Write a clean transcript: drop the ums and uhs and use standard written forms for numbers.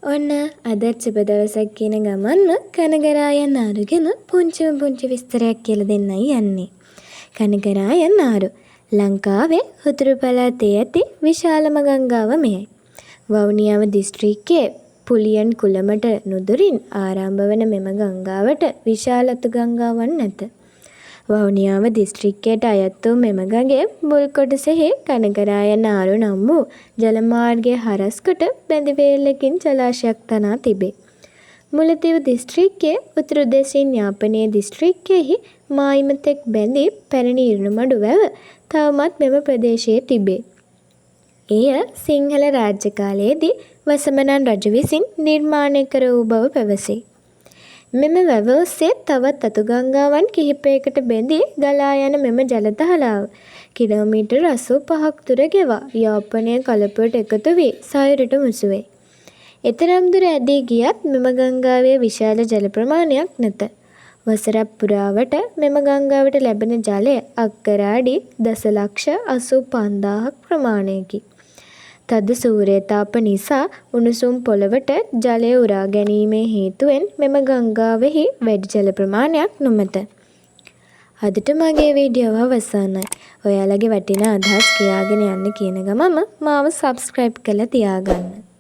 ඔන්න අදත් සුබ දවසක් කියන ගමන්ම කනගරායන් නාරු ගැන පුංචිම පුංචි විස්තරයක් කියලා දෙන්නයි යන්නේ. කනගරායන් නාරු ලංකාවේ උතුරු පළාතේ ඇති විශාලම ගංගාව මෙයයි. වවුනියාව දිස්ත්‍රික්කයේ පුලියන් කුලමට නුදුරින් ආරම්භ වන මෙම ගංගාවට විශාල අතු ගංගාවන් නැත. වවුනියාව දිස්ත්‍රික්කයට අයත් වූ මෙම ගඟේ මුල් කොටසෙහි කනගරායන් ආරු නම් වූ ජල මාර්ගය හරස් කොට බැඳි වේල්ලකින් ජලාශයක් තනා තිබේ. මුලතිව් දිස්ත්‍රික්කයේ උතුරු දෙසින් යාපනයේ දිස්ත්‍රික්කයෙහි මායිම තෙක් බැඳී පැරණි ඉරුණුමඩු වැව තවමත් මෙම ප්‍රදේශයේ තිබේ. එය සිංහල රාජ්‍ය කාලයේදී වසමනන් රජු විසින් නිර්මාණය කර වූ බව පැවසේ. මෙම වැව ඔස්සේ තවත් අතු ගංගාවන් කිහිපයකට බැඳී ගලා යන මෙම ජල ධාරාව කිලෝමීටර් 85ක් දුර ගෙවා යාපනය කලපුවට එකතු වී සයුරට මුසු වේ. එතරම් දුර ඇදී ගියත් මෙම ගංගාවේ විශාල ජල ප්‍රමාණයක් නැත. වසරක් පුරාවට මෙම ගංගාවට ලැබෙන ජලය අක්කර අඩි දසලක්ෂ 85,000ක් ප්‍රමාණයකි. තද සූර්ය තාප නිසා උණුසුම් පොළවට ජලය උරා ගැනීමේ හේතුවෙන් මෙම ගංගාවෙහි වැඩි ජල ප්‍රමාණයක් නොමැත. අදට මගේ වීඩියෝව අවසానයි. ඔයාලගේ වටිනා අදහස් කියාගෙන යන්න කියන ගමන්ම මාව සබ්ස්ක්‍රයිබ් කරලා තියාගන්න.